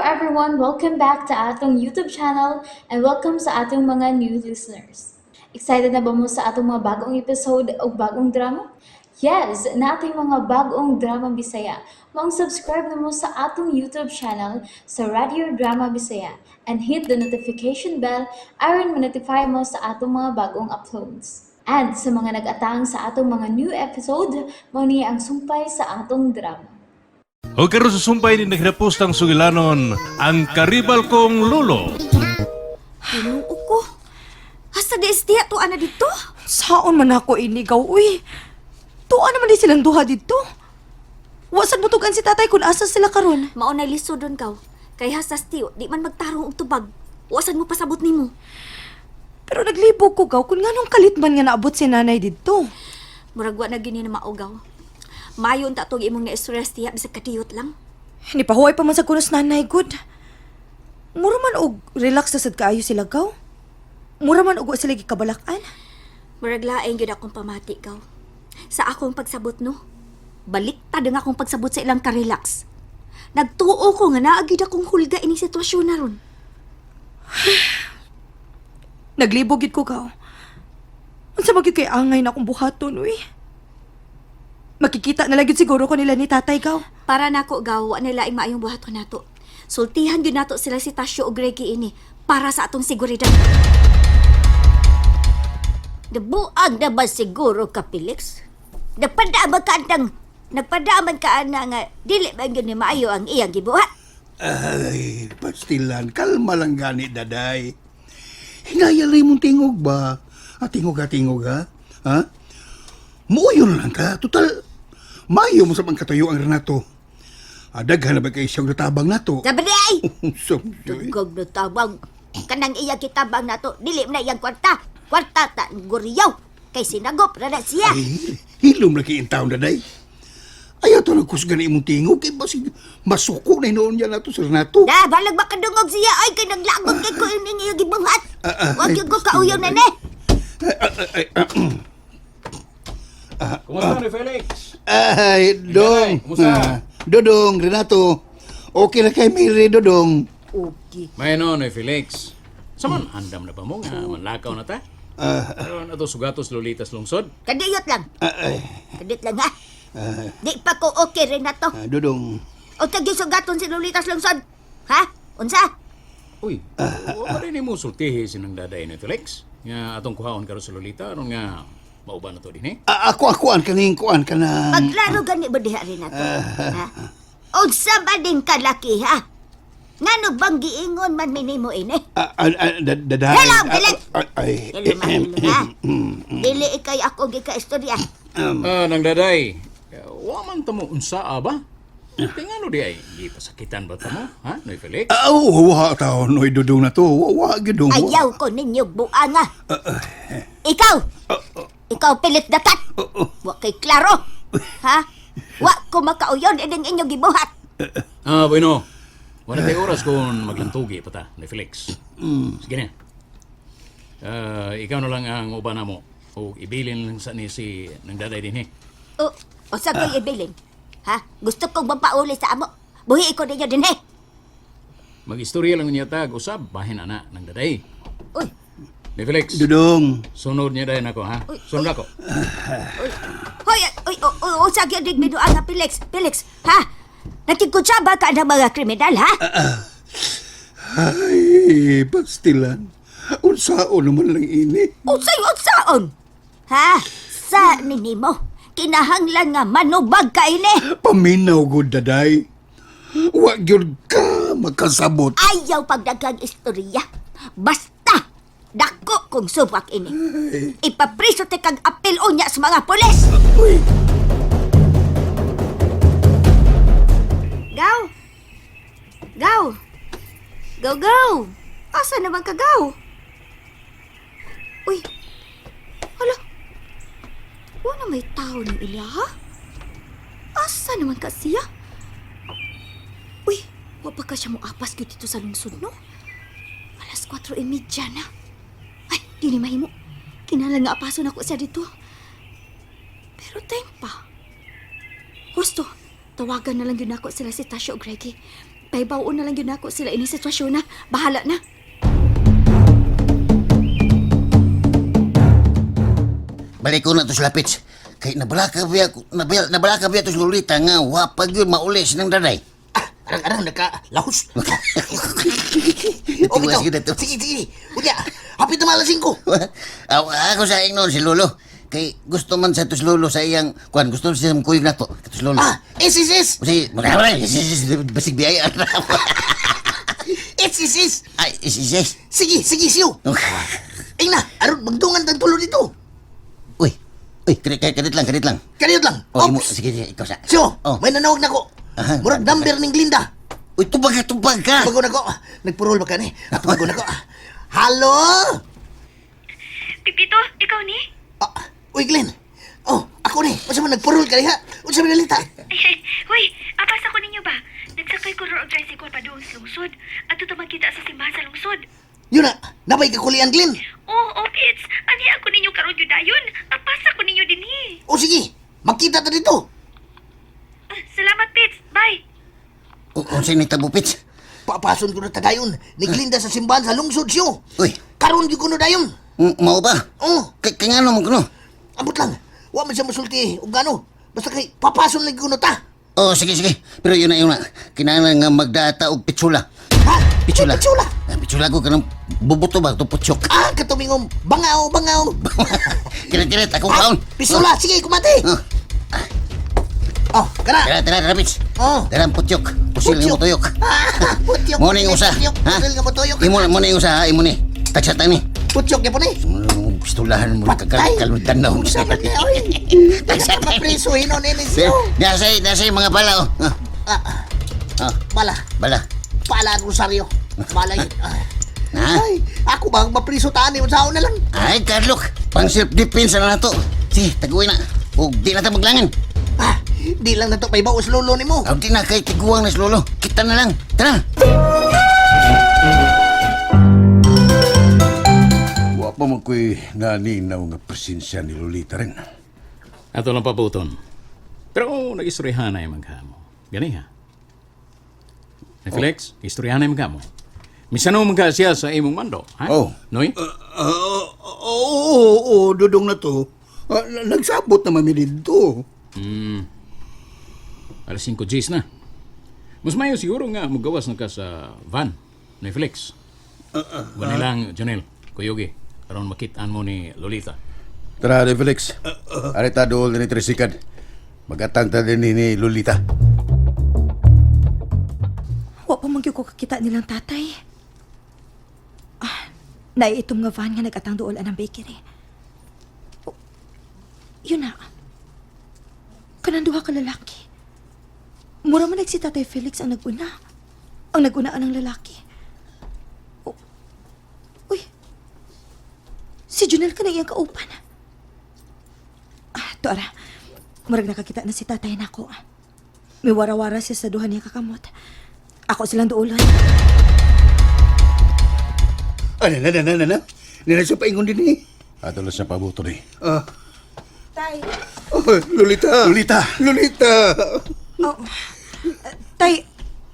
everyone! Welcome back to atong YouTube channel and welcome sa atong mga new listeners. Excited na ba mo sa atong mga bagong episode o bagong drama? Yes, naa tay mga bagong drama Bisaya. Maong subscribe na mo sa atong YouTube channel sa Radio Drama Bisaya and hit the notification bell aron ma-notify mo sa atong mga bagong uploads. And sa mga nag-atang sa atong mga new episode, mao ni ang sumpay sa atong drama. O karon sa sumpay ni naghirapos ng sugilanon, ang karibal kong lolo. Tinuo ko. Hasta di isdiya to ana dito. Saon man ako inigaw, uy. Tuwa naman di silang duha dito. Wasan mo tugan si tatay kung asa sila karon. Mao na lisod don kaw. Kay hasas tiyo, di man magtarong og tubag. Wasan mo pasabot nimo. Pero naglibog ko gaw kung nganong kalit man nga naabot si nanay didto. Murag wa na gini na maugaw. Mayon ta tog imong na-stress tiya bisag kadiyot lang. Nipahuway pa man sa kunos nanay good. Mura man og relax na sad kaayo sila gaw. Mura man og wa sila gikabalakan. Murag laing gyud akong pamati gaw. Sa akong pagsabot no. Baliktad ang akong pagsabot sa ilang ka-relax. Nagtuo ko nga naa gyud akong hulga ining sitwasyon na ron. Naglibog gid ko gaw. Unsa ba gyud kay angay na akong buhaton uy. Makikita na lang gyud siguro ko nila ni tatay gaw. Para nako gaw, wa nila laing maayong buhaton nato. Sultihan gyud nato sila si Tasyo ug Reggie ini para sa atong seguridad. Nabuang na ba siguro ka, Felix? Nagpadaaman ka andang, nagpadaaman ka ana nga, dili man gyud ni maayo ang iyang gibuhat. Ay, pastilan, kalma lang gani, daday. Hinayalay mong tingog ba? Ah, tingog ha, tingog ha? Ha? Muuyon lang ka. Total, mayo mo sa pangkatayo ang Renato. Ah, daghan na ba kay siyang natabang nato? Sabi di ay! Siyang- Tugog na tabang. Kanang iyang kitabang nato, dili man na iyang kwarta. Kwarta ta, guriyaw. Kay sinagop na na siya. Ay, hilom lagi in taon, daday. Ayaw to nagkusgan na imong tingog. Kay basig, masuko na inoon niya nato sa Renato. Na, balag makadungog siya. Ay, kay naglagot kay ko ining iyang gibuhat. Ah, ah, Wag ay, yun ko kauyaw na ne. Ay, ay, ah, Kumusta ni Felix? Ay, Dong. Kumusta? Ah, Dodong, Renato. Okay na kay Mary, Dodong. Okay. May no ni Felix. Saman andam na ba mo nga manlakaw na ta? Aron ato sugatos Lolitas lungsod. Kadiyot lang. Ah, ay, Kadiyot lang ha. Di pa ko okay rin na to. ah, Dodong. O tagisugaton si Lolitas Lungsod. Ha? Unsa? Uy, wa ba rin mo sultihi sinang daday ni Felix? Nga atong kuhaon karon sa Lolita aron nga mauban na to din eh. Ah, ako akuan kaning kuan ka na. Paglaro gani ba diha rin nato? Ha? Unsa ba din kalaki ha? Ngano bang giingon man minimo ini? Ah, ah, ah, daday. Hello, Ah, Felix. ah, ay. Dili mahilo ha. Dili ikay ako gikaistorya. Ah, nang daday. Wa man ta mo unsa ba? Tingano di ay gipasakitan ba ta mo, ha, Noy Felix? Ah, oh, wa taon oy Dodong na to. Wa wa gyud dong. wa. Ayaw ko ninyo buanga. Ikaw. Ikaw pilit dakat. Wa kay klaro. Ha? Wa ko makauyon ining inyong gibuhat. Ah, bueno. Wala tay oras kung maglantugi pa ta, ni Felix. Sige na. Ah, ikaw na lang ang uban na mo. O ibilin lang sa ni si nang daday din eh. O, usa ko'y ibilin. Ha? Gusto kong mapauli sa amo. Buhi ko ninyo din eh. Mag-istorya lang niya tag usab bahin ana nang daday. Uy, Ni Felix, Dodong. sunod niya dayon ako ha. Sunod ako. Uy, hoy, uy, uy, uy, usa gyud dig binuang nga Felix, Felix, ha? Nakikutsa ba ka ng mga kriminal, ha? Ay, pastilan. Unsaon naman lang ini. Unsay unsaon? Ha? Sa ninimo, kinahanglan nga manubag ka ini. Paminaw gud daday. Wa gyud ka makasabot. Ayaw pagdaghang istorya. Basta, dako kong subak ini. Ipapriso te kag apil unya sa mga pulis. Uy, Gaw! Gaw! Gaw, gaw! Asa naman ka, gaw? Uy! Hala! Wala may tao ng ilya, ha? Asa naman ka siya? Uy! Wa pa ka siya mo apas gyud dito sa lungsod, no? Alas 4:30 na. Ay, di ni mahimo. Kinahanglan nga apason ako siya dito. Pero time pa. Gusto, tawagan na lang yun ako sila si Tasha o Greggy. Paybaw na lang yun ako sila ini sitwasyon na. Bahala na. Balik ko na to sa lapits. Kay nabalaka biya, nabalaka biya to sa Lolita nga wapag yun mauli sinang daday. Ah, arang-arang naka-lahos. Ito, O, bitaw. sige na to. Sige, sige. Unya, hapit na malas 5. Ako, ako sa ingnon si Lolo. Kay gusto man sa tos Lolo sa iyang kuan gusto siya kuyog na to. Tos Lolo. Ah, is, is, is. Kasi, marami, basig biyaya. Is, is, is. Ay, is, is, is. Sige, sige, siyo. Ay na, aron magdungan tang tulo dito. Uy, uy, kadit, kadit lang, kadit lang. Kaniyot lang. Oh, imo, Ops. sige, sige, ikaw sa. Siyo, Oh. may nanawag na ko. Aha. Murag number ning Glinda. Uy, tubag ka, tubag ka. Tubago na ko. Nagpurol ba ka ni? Tubago na ko. Halo? Pipito, ikaw ni? Ah, uy, Glenn. Oh, ako ni. Unsa man nagpurol ka diha? Unsa man nalita? Ay, huy, apas ako ninyo ba? Nagsakay ko ro og tricycle pa doon sa lungsod. At ito magkita sa simbahan sa lungsod. Yun na, nabay ka kulian, Glenn. Oh, oh, Pits. Ani ako ninyo karon yun dayon. Apas ako ninyo dinhi. O sige, magkita ta dito. Ah, salamat, Pits. Bye. Unsay ni tabupits? Papason ko na tadayon ni Glinda sa simbahan sa lungsod siyo. Uy. Karon gyud ko no dayon. Mao ba? Oh, Kay kay ngano man kuno? ambot lang. Wa man siya musulti og gano. Basta kay papason lang kuno ta. Oh, sige, sige. Pero yun na, yun na. Kinahanglan nga magdata og pitsula. Ha? Pitsula. Ay, Pitsula. Ah, pitsula ko kanang bubuto ba to putsok. Ah, katumingom. Bangaw, bangaw. Kirit-kirit akong Ah, kaon. Pistula, sige, kumati. Oh. Oh, kana. Tara, tara, tara, Pits. Oh. Tara, ang putyok. Pusil nga Putyok. mo tuyok. Ah, putyok. Mo ni usa. Putyok, Ha? pusil nga mo tuyok. Imo mo ni usa ha, imo ni. Tagsatan ni. Putyok gyapon eh. Pistulahan mo Patay. kakaluntan na. Unsa man ni oy. Tagsatan. Mapriso hinon ini siyo. Nasa nasa mga bala oh. Ah, Ah, ah, bala. bala. Bala Rosario. Bala yun. Ah. Ha? Ay, ako ba ang mapriso taan eh? Unsaon na lang. Ay, Carlo, pang self defense na nato. Sige, taguin na. Ug di na ta maglangan. Ah, di lang na to may baos lolo nimo. Aw, di na kay tiguang na si lolo. Kita na lang. Tara. Wa pa man ko'y naninaw nga presensya ni Lolita rin. Ato lang pabuton. Pero nag-istoryahan na yung maghamo. Gani ha? Na Felix, istoryahan na yung maghamo. Misan mo magka siya sa imong mando, ha? Oh. Noy? Oo, oo, oo, dudong na to. Ah, nagsabot naman mi dito. Alas 5 Gs na. Mas mayo siguro nga mugawas na ka sa van ni Felix. Uh, lang, Jonel, Kuyugi, aron makitaan mo ni Lolita. Tara, De Felix. Arita dool ni Trisikad. Magatang ta din ni Lolita. Wa pa man gyud ko kakita nilang tatay. Ah, naiitom nga van nga nagatang duol anang bakery. Oh, yun na. Kanang duha ka lalaki. Mura man si Tatay Felix ang naguna. Ang naguna ang lalaki. Oh, uy. Si Junel ka na iyang kaupan. Ah, tuara. Murag nakakita na si tatay nako. May wara-wara siya sa duha niya kakamot. Ako silang duolon. Ano na, na, na, na, na. Nila sa paingon din eh. Ato lang siya pabuto ni. Ah, Tay. oh, Lolita. Lolita! Lolita. Oh. Tay,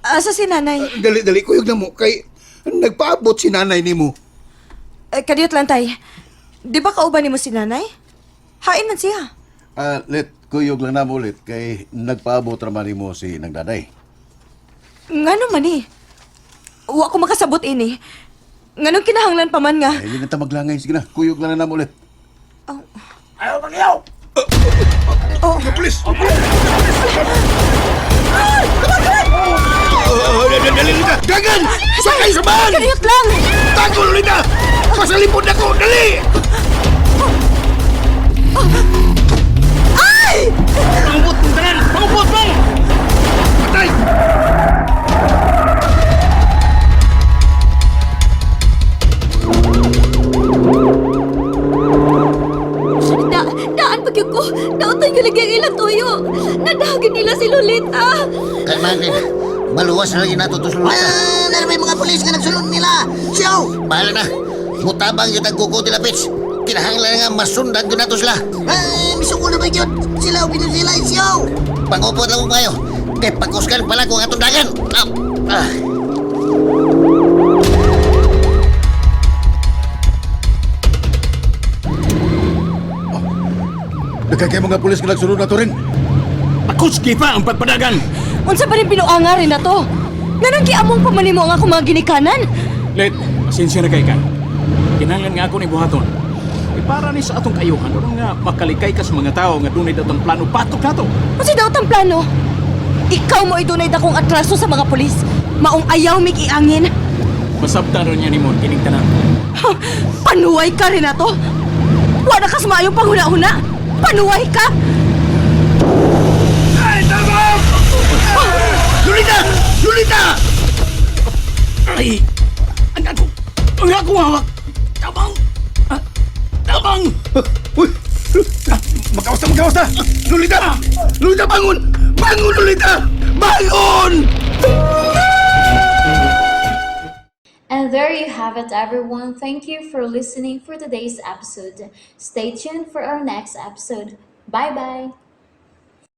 asa si nanay? Dali, dali, kuyog na mo. Kay, nagpaabot si nanay nimo. Eh, kadiyot lang, tay. Di ba kauban nimo si nanay? Hain man siya. Ah, let, kuyog lang na mo ulit kay nagpaabot raman nimo si nang daday. Ngano man eh. Wa ko makasabot ini. Nganong kinahanglan pa man nga. Ay, hindi na ta maglangay. Sige na, kuyog lang na mo ulit. Oh. Please! Oh, dali, dali, Lolita! Dagan! Sakay sa van! Kadiyot lang! Tago, Lolita! Pasalipod ako! Dali! Ay! Pangupot mong tanan! Pangupot mong! Patay! Da, daan pag ko. Dautan yung lagi ang ilang tuyo. Nadagin nila si Lolita. Kalma, Glenn. Maluwas na lagi nato to sa Lolita. Ah, na may mga pulis nga nagsulod nila. Siyo. Bahala na. Mutabang yun ang gugo nila, Pits. Kinahanglan nga masundan yun nato sila. Ah, misuko na ba yun? Sila, opinion sila, siyo. Pangupot lang ko kayo. Kay pagkusgan pala kung atong dagan. Ah, Ah. Daghan kay mga pulis nga nagsunod na to rin. Pakuski pa ang pagpadagan! Unsa pa rin binuanga rin na to? Nganong giamong pa man nimo ang akong mga ginikanan? Let, pasensya na kay ka. Kinahanglan nga ako ni buhaton. E para ni sa atong kayuhan, aron nga makalikay ka sa mga tao nga dunay datong plano patok nato. Unsa daw tang plano? Ikaw mo idunay dakong atraso sa mga pulis. Maong ayaw mig iangin. Masabtan ron niya nimo kining tanan. Ha, panuway ka rin ato. Wala ka sa maayong panghuna-huna. Panuway ka. Ay, tama! Lolita! Lolita! Ay! Ang ako! Ang ako hawak! Tabang! Ah, tabang! Uy! Magkawasta, magkawasta! Lolita! Lolita, bangon! Bangon, Lolita! Bangon! And there you have it, everyone. Thank you for listening for today's episode. Stay tuned for our next episode. Bye bye.